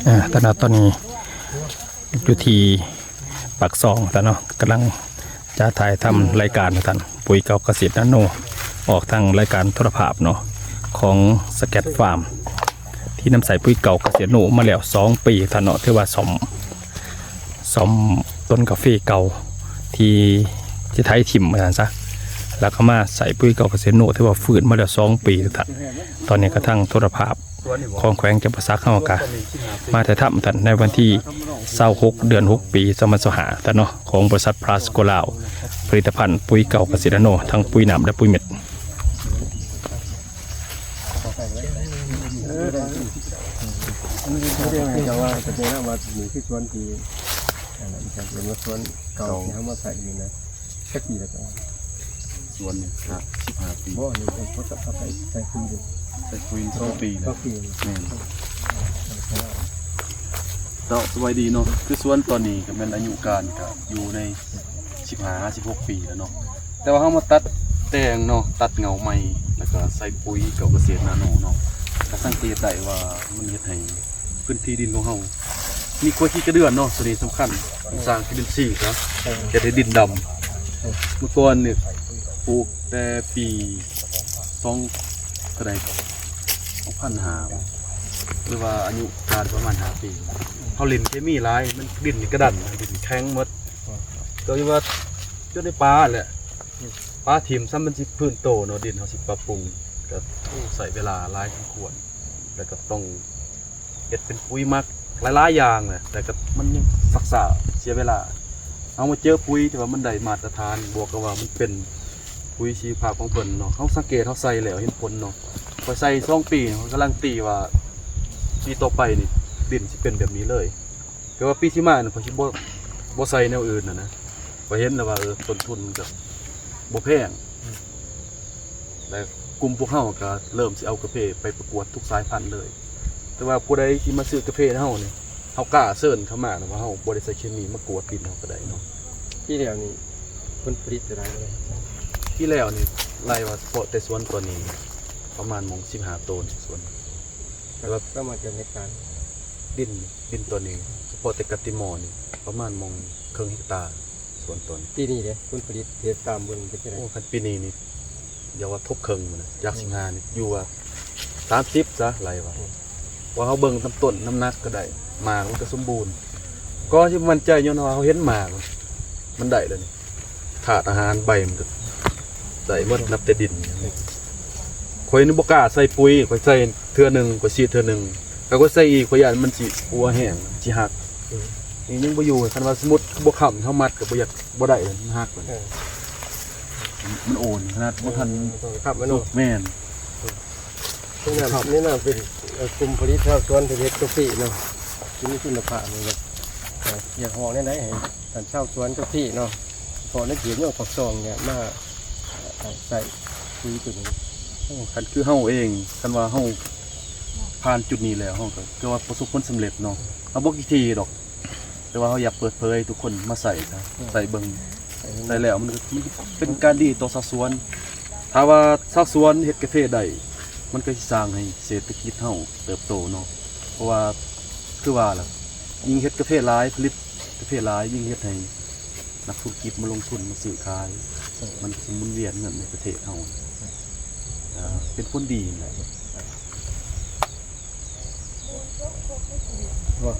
ເອີ ຕອນນີ້ ຕອນນີ້ຢູ່ທີ່ປາກຊ່ອງ ທ່ານເນາະ ກຳລັງຈະຖ່າຍທຳລາຍການ ທ່ານ ປຸ໋ຍເກົ່າກະເສດນາໂນ ອອກທາງລາຍການໂທລະພາບເນາະ ຂອງສະແກດຟາມ ທີ່ນຳໃຊ້ປຸ໋ຍເກົ່າກະເສດນາໂນມາແລ້ວສອງປີ ທ່ານເນາະ ຖືວ່າສ້ອມ ສ້ອມຕົ້ນກາເຟເກົ່າທີ່ ທີ່ໄຖຖິ້ມວ່າຊັ້ນຊະ ແລ້ວກໍມາໃຊ້ປຸ໋ຍເກົ່າກະເສດນາໂນ ຖືວ່າຟື້ນມາແລ້ວສອງປີ ທ່ານ. ຕອນນີ້ກະທາງໂທລະພາບຂອງແຂວງຈຳປາສັກເຮົາກະມາຖ່າຍທຳ ທ່ານ ໃນວັນທີຊາວຫົກ ເດືອນຫົກ ປີສອງພັນຊາວຫ້າ ທ່ານເນາະ ຂອງບໍລິສັດພລັສໂກລາວ ຜະລິດຕະພັນປຸ໋ຍເກົ່າກະເສດນາໂນ ທັງປຸ໋ຍນ້ຳ ແລະ ປຸ໋ຍເມັດ. ເອີ ເຈົ້າວ່າ ແສດງວ່ານີ້ຄືສວນທີ່ ອັນນັ້ນ ເປັນວ່າສວນເກົ່າທີ່ເຮົາມາໃຊ້ນີ້ນະ ຈັກປີແລ້ວ? ສວນນີ້ ສິບຫ້າປີ. ບໍ່ ນີ້ເພິ່ນກໍເອົາໄປໃສ່ປຸ໋ຍຢູ່ ໃສ່ປຸ໋ຍສອງປີແລ້ວ. ສອງປີ. ແມ່ນ. ເຈົ້າ ສະບາຍດີເນາະ. ຄືສວນຕອນນີ້ກໍແມ່ນອາຍຸການກໍຢູ່ໃນສິບຫ້າ ສິບຫົກປີແລ້ວເນາະ. ແຕ່ວ່າເຮົາມາຕັດແຕ່ງເນາະ ຕັດເຫງົ້າໃໝ່ ແລ້ວກໍໃສ່ປຸ໋ຍເກົ່າກະເສດນາໂນເນາະ ກໍສັງເກດໄດ້ວ່າມັນເຮັດໃຫ້ພື້ນທີ່ດິນຂອງເຮົາມີກວຍຂີ້ກະເດືອນເນາະ. ໂຕນີ້ສຳຄັນ ສ້າງຈຸລິນຊີຊະ ເຮັດໃຫ້ດິນດຳ. ເມື່ອກ່ອນນີ້ປູກແຕ່ປີສອງ ເທົ່າໃດ ສອງພັນຫ້າ ຫຼືວ່າອາຍຸການປະມານຫ້າປີ ເຮົາຫຼິ້ນເຄມີຫຼາຍ ມັນ ດິນນີ້ກະດັນ ດິນແຂງໝົດ. ກໍຄືວ່າຈົນໄດ້ປາແຫຼະ ປາຖິ້ມຊະ ມັນຊິຟື້ນໂຕເນາະ ດິນເຮົາຊິປັບປຸງ ກໍ ໂອ້ ໃຊ້ເວລາຫຼາຍສົມຄວນ ແລ້ວກໍຕ້ອງເຮັດເປັນປຸ໋ຍໝັກຫຼາຍໆຢ່າງແຫຼະ ແຕ່ກໍມັນຍັງຊັກຊ້າ ເສຍເວລາ. ເຮົາມາເຈີປຸ໋ຍທີ່ວ່າມັນໄດ້ມາດຕະຖານ ບວກກັບວ່າມັນເປັນປຸ໋ຍຊີວະພາບຂອງເພິ່ນເນາະ ເຮົາສັງເກດ ເຮົາໃສ່ແລ້ວເຫັນຜົນເນາະ. ຂ້ອຍໃສ່ສອງປີ ຂ້ອຍການລັນຕີວ່າປີຕໍ່ໄປນີ້ດິນຊິເປັນແບບນີ້ເລີຍ. ແຕ່ວ່າປີທີ່ມານີ້ ຂ້ອຍຊິບໍ່ ບໍ່ໃສ່ແນວອື່ນຫັ້ນນະ ຂ້ອຍເຫັນແລ້ວວ່າ ເອີ ຕົ້ນທຶນມັນກໍບໍ່ແພງ ແລະ ກຸ່ມພວກເຮົາກໍເລີ່ມຊິເອົາກາເຟໄປປະກວດທຸກສາຍພັນເລີຍ. ແຕ່ວ່າຜູ້ໃດທີ່ມາຊື້ກາເຟນຳເຮົານີ້ ເຮົາກ້າເຊີນເຂົາມາ ແລ້ວວ່າເຮົາບໍ່ໄດ້ໃສ່ເຄມີ ມາກວດດິນເຮົາກໍໄດ້ເນາະ. ປີແລ້ວນີ້ຜົນຜະລິດເທົ່າໃດ? ປີແລ້ວນີ້ ໄລ່ວ່າສະເພາະແຕ່ສວນຕົວນີ້ ປະມານໝ່ອງສິບຫ້າໂຕນ ສວນ ແຕ່ວ່າປະມານຈັກເຮັກຕາ? ດິນ ດິນຕົວນີ້ ສະເພາະແຕ່ກະຕິມໍນີ້ ປະມານໝ່ອງເຄິ່ງເຮັກຕາ ສວນຕົວນີ້. ປີນີ້ເດ້ ຜົນຜະລິດເຮັດຕາມເບິ່ງເປັນຈັ່ງໃດ? ໂອ້ ຄັນປີນີ້ນີ້ ຢ່າວ່າທົບເຄິ່ງພຸ້ນນະ ຢາກສິບຫ້ານີ້ ຢູ່ວ່າສາມສິບຊະ ໄລ່ວ່າ. ອືມ ວ່າເຮົາເບິ່ງນຳຕົ້ນ ນຳໜັກກໍໄດ້ ໝາກມັນກໍສົມບູນ ກໍຊິໝັ້ນໃຈ ຍ້ອນວ່າເຮົາເຫັນໝາກ ມັນໄດ້ແລ້ວນີ້ ທາດອາຫານໃບມັນກໍໄດ້ໝົດ ນັບແຕ່ດິນ. ຂ້ອຍນີ້ບໍ່ກ້າໃສ່ປຸ໋ຍ ຂ້ອຍໃສ່ເທື່ອໜຶ່ງ ຂ້ອຍສີດເທື່ອໜຶ່ງ ຖ້າຂ້ອຍໃສ່ອີກ ຂ້ອຍຢ້ານມັນຊິຫົວແຫ້ງ ຊິຫັກ. ອືມ ນີ້ຍັງບໍ່ຢູ່ ຄັນວ່າສົມມຸດບໍ່ຄ້ຳ ເຮົາມັດກໍບໍ່ຢາກ ບໍ່ໄດ້ເລີຍ ມັນຫັກເລີຍ. ເອີ ມັນໂອນຂະໜາດບໍ່ທັນ ອືມ ຄັບແມ່ນເນາະ ສຸກ. ແມ່ນ. ນີ້ນະ ນີ້ນະເປັນ ເອີ ກຸ່ມຜະລິດຊາວສວນທີ່ເຮັດກາເຟເນາະ ທີ່ມີຄຸນນະພາບນີ້ ເອີ ຢາກຮ້ອງແນວໃດໃຫ້ທ່ານຊາວສວນກາເຟເນາະ ເພາະໃນເຂດເມືອງປາກຊ່ອງນີ້ມາ ເອີ ໃຊ້ປຸ໋ຍຕົວນີ້? ໂອ້ ຄັນຄືເຮົາເອງ ຄັນວ່າເຮົາຜ່ານຈຸດນີ້ແລ້ວ ເຮົາກໍຖືວ່າປະສົບຜົນສຳເລັດເນາະ. ເຮົາບໍ່ຂີ້ຖີ່ດອກ ແຕ່ວ່າເຮົາຢາກເປີດເຜີຍໃຫ້ທຸກຄົນມາໃຊ້ຊະ ອືມ ໃຊ້ເບິ່ງ ໃຊ້ເບິ່ງ ໃຊ້ແລ້ວມັນກໍ ມັນເປັນການດີຕໍ່ຊາວສວນ. ຖ້າວ່າຊາວສວນເຮັດກາເຟໄດ້ ມັນກໍຊິສ້າງໃຫ້ເສດຖະກິດເຮົາເຕີບໂຕເນາະ. ເພາະວ່າຄືວ່າລະ ຍິ່ງເຮັດກາເຟຫຼາຍ ຜະລິດກາເຟຫຼາຍ ຍິ່ງເຮັດໃຫ້ນັກທຸລະກິດມາລົງທຶນ ມາຊື້ຂາຍ ມັນຊິໝູນວຽນເງິນໃນປະເທດເຮົາ ເປັນຜົນດີຫັ້ນແຫຼະ. ບໍ່